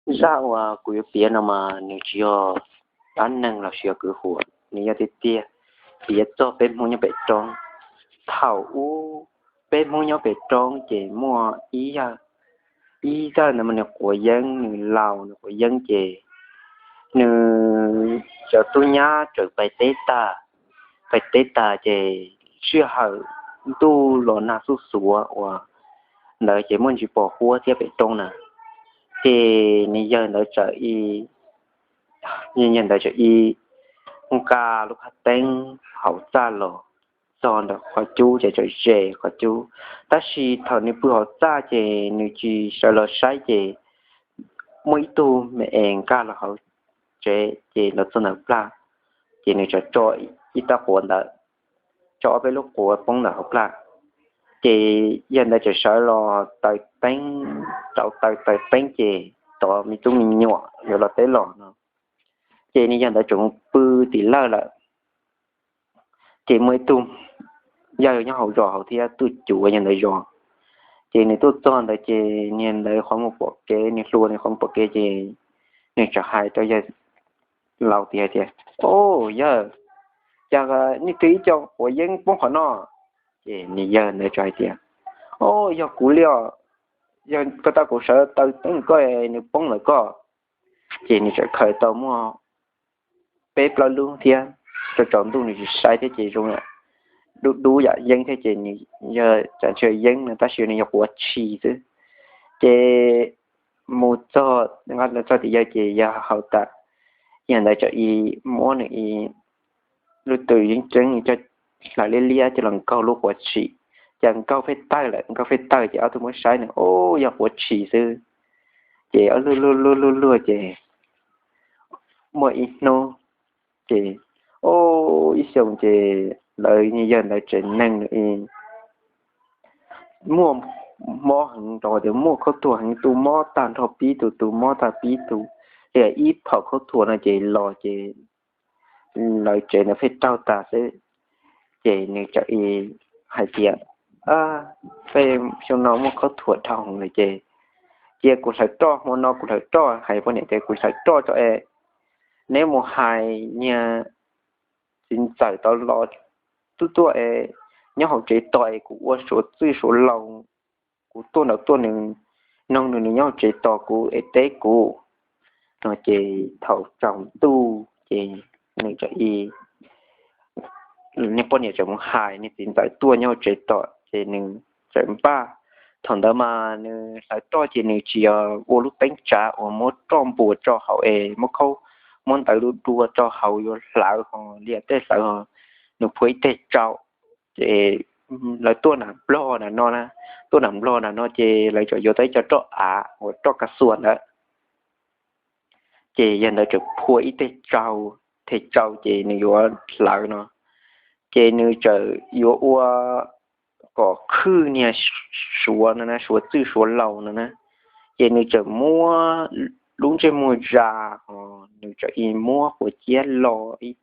Zaj uas kuv yuav piav no mas nws tsis yog dab neeg los sis yog kwv huam, nws yog tiag tiag piav txog peb Hmoob nyob pem roob. Thaum ub peb Hmoob nyob pem roob ces muaj ib yawg, ib yawg ntawd mas nws quav yeeb, nws laus nws quav yeeb ces nws cov tub nyab txawm pais teb tag, pais teb tag ces sij hawm ntuj los nag xuj xuav uas ntawd ces muaj ntsis pos huab thiab pem roob na. Ces nws yawg ntawd txawm ib, nws yawg ntawd txawm ib nqa lub qhab teeb hauv txaj los txog ntawm qhov cub ces txawm ze qhov cub. Tab sis thaum nws pw hauv txaj ces nws tsis sawv los saib ces muaj ib tug me es nkag los hauv tsev ces los txog ntawd plag, ces nws txawm tso ib tag quav ntawd, tso ob peb lub quav poob ntawm hauv plag. Ces yawg ntawd txawm sawv los taws teeb, rauv taws taws teeb ces tos me tub me nyuam yuav los teb los no, ces nws yawg ntawd tseem mus pw tim lawj lawm. Ces muaj ib tug yawg nyob hauv zos hauv thiab tuaj cuav yawg ntawd zos. Ces nws tuaj txog ntawd ces nws ntawd qhov muag pom kev, nws hluas nws qhov muag pom kev ces nws txawm hais rau yawg laus tias hais tias, O, yawg, cas nej twb ib co quav yeeb poob qhov no? Ces nws yawg ntawd txawm hais tias, O, yog kuv li os, yog koj tau kuv sawv taws teeb koj nws poob lawm koj. Ces nws txawm khaws tau muaj peb plaub lub thiab, tsaus ntuj nws tsis saib thiab ces zoo dub dub yam yeeb thiab ces nws yawg txawm ntshe yeeb no tab sis nws yog quav tshis xwb. Ces mus txog, txog tim yawg ces yawg haus tas, yawg ntawd txawm ib muab nws ib lub tw yeeb tseeb coj hlawv liab liab coj los nkaug lub quav tshis. Ces nkaug pheej tawg lawm, nkaug pheej tawg ces ob tug muab saib nws, O, yog quav tshis xwb. Ces ob luag luag luag luag luag ces muaj ib hnub ces, o, ib xyoos ces lawv yawg ntawd tsev neeg muaj mob heev rau tias muaj khaub thuas heev, tus mob tag nrho pib tus, tus mob tag pib tus, li ib phaum khaub thuas no ces los ces lawv tsev ntawd pheej raug tas xwb. Ces nws txawm hais tias, Peb xyoo no muaj khaub thuas dhau lawm ces cia kuv hlawv roj, hmo no kuv hlawv roj, hais poj niam tias kuv hlawv roj tso es neb mus hais niag txiv ntxawm tod los tuaj tuaj es nyob hauv tsev tos es kuv ua suav txwj suav laus, kuv tuaj ntawd tuaj nws, noog nws, nws nyob hauv tsev tos kuv es teb kuv no. Ces thaum tsaus ntuj ces nws txawm ib, niag poj niam txawm mus hais niag txiv ntxawm tuaj nyob hauv tsev tos ces nws txawm npaj. Thaum ntawd mas nws hlawv roj ces nws tsis yog ua lub teeb tsav uas muab roj npuas rau hauv es muab khaub, muab ntawv dua dua rau hauv yuav hlawv ho liam tej hlawv ho, nws phua ib teg tsau. Ces lawv tuaj nram nplog nram no na, tuaj nram nplog nram no ces lawv txawm yuav tau ib co roj av uas roj kav xuas ntawd. Ces yawg ntawd txawm phua ib teg tsau, teg tsau ces nws yuav hlawv no, ces nws txawm yuav ua kom khwj niag suav no na, suav txwj suav laus no na. Ces nws txawm muab lub ntsej muag zas, nws txawm ib muab quav ciab lo ib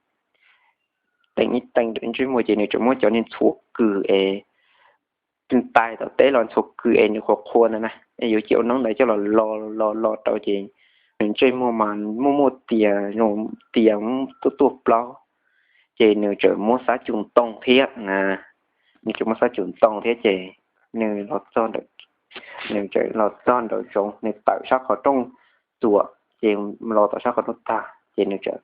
teem ib teem ntsej muag ces nws txawm muab cov niag ntxhuav kws es tais tom teb los ntxhuav kws es nws qhuav qhuav ntawd na, yuav cia ua noob ntawd coj los lo lo lo rau ces nws ntsej muag mas muaj muaj tias, tias tuaj tuaj plaub. Ces nws txawm muab xab cum ntoo thiab na, nws txawm muab xab cum ntoo thiab ces nws los txog, nws txawm los txog nraum zoov, nws tawm sab qhov rooj txuas ces los tom sab qhov rooj tag ces nws txawm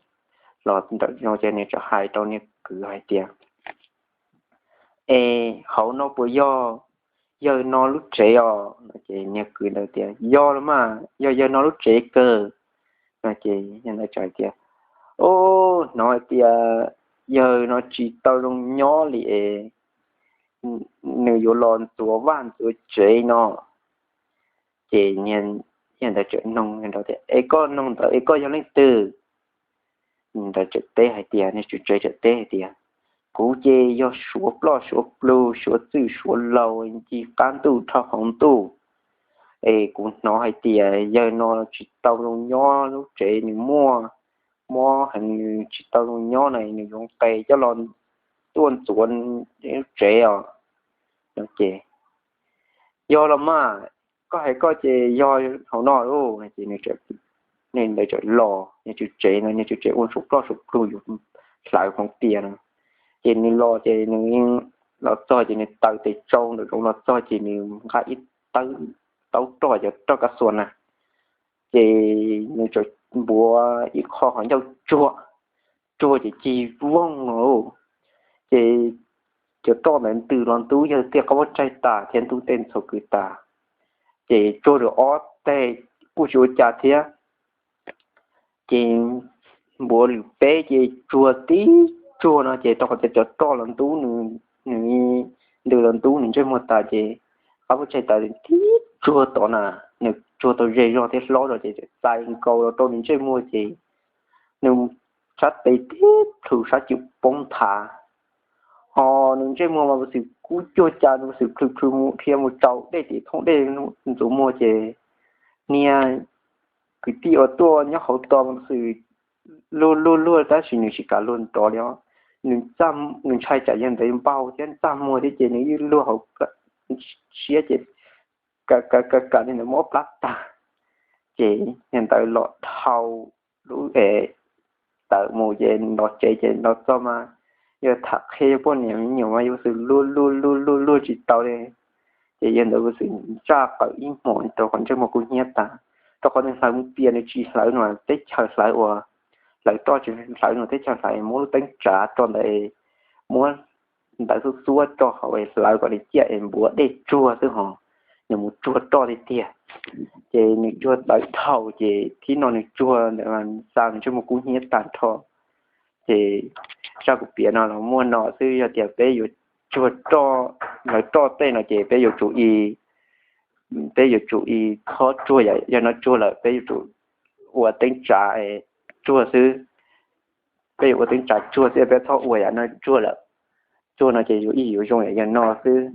los nraum zoov ces nws txawm hais rau niag kwv hais tias, Es hauv no puas yog yawg no lub tsev os? No ces niag kwv ntawd tias, Yog los mas, yog yawg no lub tsev kawg. No ces yawg ntawd txawm hais tias, O, hnov hais tias yawg no tsis tau zoo nyob li es nws yuav los ntxuav vaj ntxuav tsev no. Ces yawg ntawd txawm noog tias, Es koj noog ntawd es koj yog leej twg? Ntawd txawm teb hais tias, niag tswv tsev txawm teb hais tias, Kuv ces yog suav ploj suav plug, suav txwj suav laus, ncig qab ntuj dhau hauv ntuj. Es kuv hnov hais tias yawg no tsis tau zoo nyob lub tsev, nws muaj mob heev, nws tsis tau zoo nyob na, nws yuav nqes coj los tuaj ntxuav lub tsev os. No ces, Yog los mas, koj hais koj ces yog hauv no lauj. No ces nws txawm Niag ntawd txawm los, niag tswv tsev no, niag tswv tsev ua saum ploj saum plug yus hlawv hmoov tiag no. Ces nws los ces nws los txog ces nws taws tes tsau ntawm zoov los txog ces nws nqa ib taub roj, cov roj kab xuas na, ces nws txawm npuav ib qho qhov ncauj tsuag, tsuag ces cig voog no. Ces cov roj ntawd ntws los ntub yawg tej qab vaub tsaig tas thiab ntub tej ntxhov kwv tas, ces tsuag rau ob teg kuj tsis ua cas thiab. Ces npuav lwm peb ces tsuag tib tsuag no ces rau qhov tias cov roj los ntub nws, nws ntws los ntub nws ntsej muag tas ces qab vaub tsaig tas tib tsuag tod na, nws tsuag tau ze zog thiab hlob zog ces txais nkaus los rau nws ntsej muag ces nws sab tes tib plhws sab cim poob nthav, ho nws ntsej muag mas ua xwm kub cuag cas, ua xwm plhws plhws mus dhia mus tsaus dej tim thooj dej ntxuav muag ces niag kwv tij uas tuaj nyob hauv tos mas ua xwm luag luag luag tab sis nws tsis kam luag nrov li os. Nws ntshai tsam yog ntawd npau thiab txaj muag thiab ces nws yeej luag hauv siab ces kav kav kav niag ntawd mob plab tag. Ces niag ntawd los dhau lub es tawm mus ces los tsev ces los txog mas yog tham qhia poj niam me nyuam mas yuav xwm luag luag luag luag luag tsis tau li. Ces yog ntawd ua xwm ntsaj qawm ib hmos rau qhov ntsej muag kub hnyiab tas, rau qhov nws hlawv mus pias nws tsis hlawv no teb chaws hlawv uas hlawv roj tsis hlawv no teb chaws hlawv muab lub teeb tsav rau ntawd, muab ntawv xub xuab rau hauv es hlawv kom li ciaj es npuav dej tsuag xwb ho nws mus tsuag roj tiag tiag. Ces nws tsuag tawv dhau ces thib no nws tsuag ntawd xa nws ntsej muag kub hnyiab tag nrho. Ces zaj kuv piav no los muaj no xwb, yog tias peb yuav tsuag roj, hlawv roj tej no ces peb yuav tsum i, peb yuav tsum i txhob tsuag, yog no tsuag lawm peb yuav tsum ua teeb tsav tsuag xwb. Peb yuav ua teeb tsav tsuag xwb, peb txhob ua yam no tsuag lawm. Tsuag no ces yuav ib yuav zoo yam no xwb.